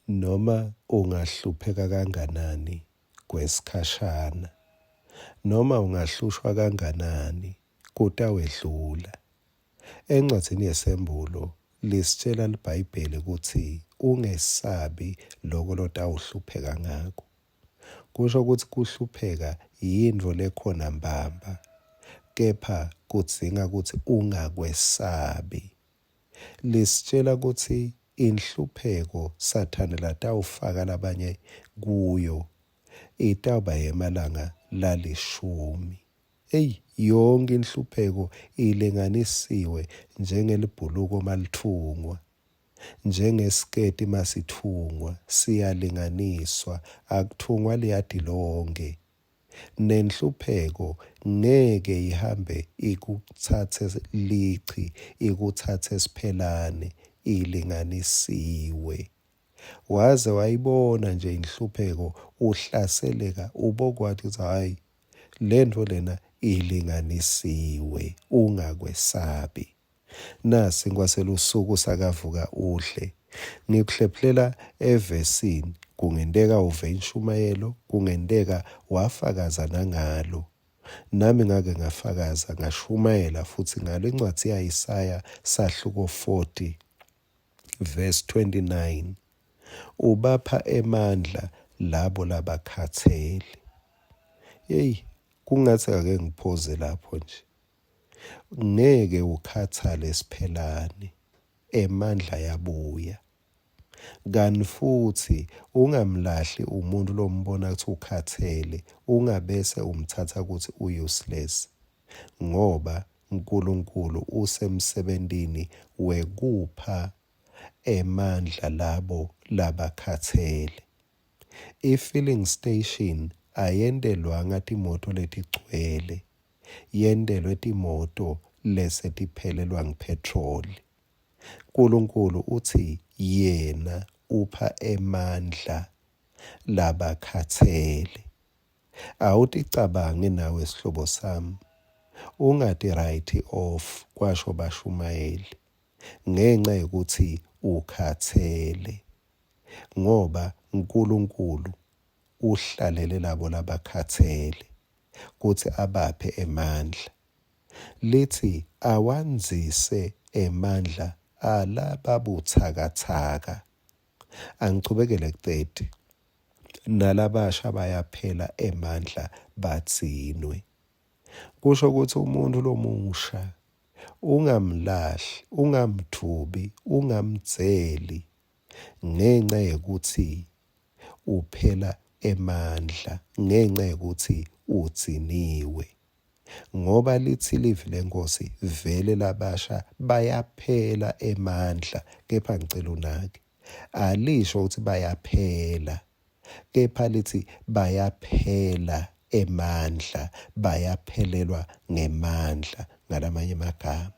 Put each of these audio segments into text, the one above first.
Noma ungahlupheka kanganani kwesikhashana, noma ungahlushwa kanganani, kutawedlula. Encwadzini yeSembulo, lisitjela liBhayibheli kutsi ungesabi loko lotawuhlupheka ngako. Kusho kutsi kuhlupheka yintfo lekhona mbamba, kepha kudzinga kutsi ungakwesabi. Lisitjela kutsi inhlupheko Sathane latawufaka labanye kuyo itawuba yemalanga lalishumi. Eyi, yonkhe inhlupheko ilinganisiwe njengelibhuluko malitfungwa, njengesiketi masitfungwa, siyalinganiswa, akutfungwa liyadi lonkhe. Nenhlupheko ngeke ihambe ikutsatse lichi, ikutsatse siphelane, ilinganisiwe. Waze wayibona nje inhlupheko uhlaseleka ubokwati kutsi hhayi lentfo lena ilinganisiwe ungakwesabi. Nasi kwaselusuku sakavuka udle. Ngikuhlephulela evesini, kungenteka uve inshumayelo, kungenteka wafakaza nangalo. Nami ngake ngafakaza ngashumayela futhi ngalo incwadi ya-Isaya sahluko 40 verse 29. Ubapha emandla labo labakhathele. Yeyi, kungathi ake ngiphoze lapho nje. Ngeke ukhathale siphelane, emandla ayabuya. Kani futsi ungamlahli umuntfu lombona kutsi ukhathele, ungabese umtsatsa kutsi u-useless ngoba Nkulunkulu usemsebentini wekupha emandla labo labakhatsele. I-filling station ayentelwanga timoto letigcwele, yentelwe timoto lesetiphelelwa ngiphethroli. Nkulunkulu utsi yena upha emandla labakhatsele. Awuticabangi nawe sihlobo sami, ungati-write off, kwasho Bashumayeli, ngenca yekutsi ukhatsele. Ngoba Nkulunkulu uhlalele labo labakhatsele kutsi abaphe emandla. Litsi awandzise emandla alababutsakatsaka. Angichubekele ku-30. Nalabasha bayaphela emandla badzinwe. Kusho kutsi umuntfu lomusha ungamlahli, ungamdvubi, ungamdzeli ngenca yekutsi uphela emandla, ngenca yekutsi udziniwe. Ngoba litsi livi leNkhosi vele labasha bayaphela emandla, kepha ngicela unake. Alisho ukuthi bayaphela, kepha litsi bayaphela emandla, bayaphelelwa ngemandla ngalamanye emagama.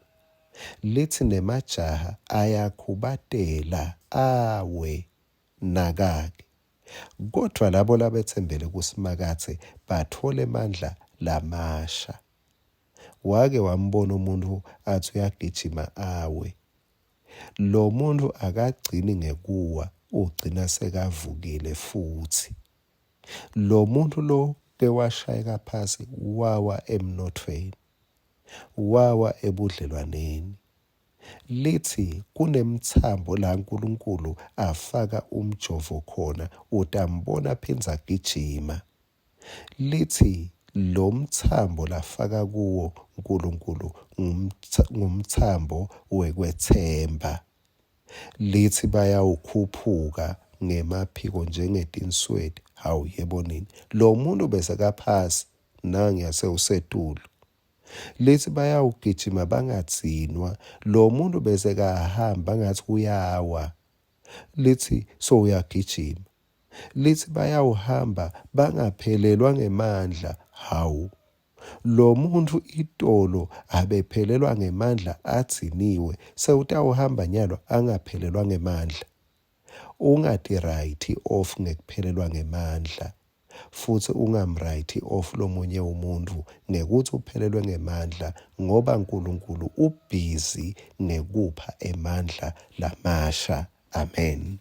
Litsi nemajaha ayakhubatela awe nakake. Kodvwa labo labetsembele kuSimakadze batfola emandla lamasha. Wake wambona umuntfu atsi uyagijima awe. Lo muntfu akagcini ngekuwa, ugcina sekavukile futsi. Lo muntfu lo ke washayeka phasi wawa emnothweni, wawa ebudlelwaneni. Litsi kunemtsambo la Nkulunkulu afaka umjovo khona utambona aphindze agijima. Litsi lomtsambo lafaka kuwo Nkulunkulu ngumtsambo wekwetsemba. Litsi bayawukhuphuka ngemaphiko njengetinsweti. Hawu yebo nini, lo muntu besekaphasi nangiya sewusetulu. Litsi bayawugijima bangadzinwa, lo muntu besekahamba ngatsi uyawa. Litsi sowuyagijima. Litsi bayawuhamba bangaphelelwa ngemandla. Hawu, lo muntfu itolo abephelelwa ngemandla adziniwe, sewutawuhamba nyalo angaphelelwa ngemandla. Ungati-write off ngekuphelelwa ngemandla futsi ungam-write off lomunye umuntfu ngekutsi uphelelwe ngemandla ngoba Nkulunkulu ubhizi ngekupha emandla lamasha. Amen.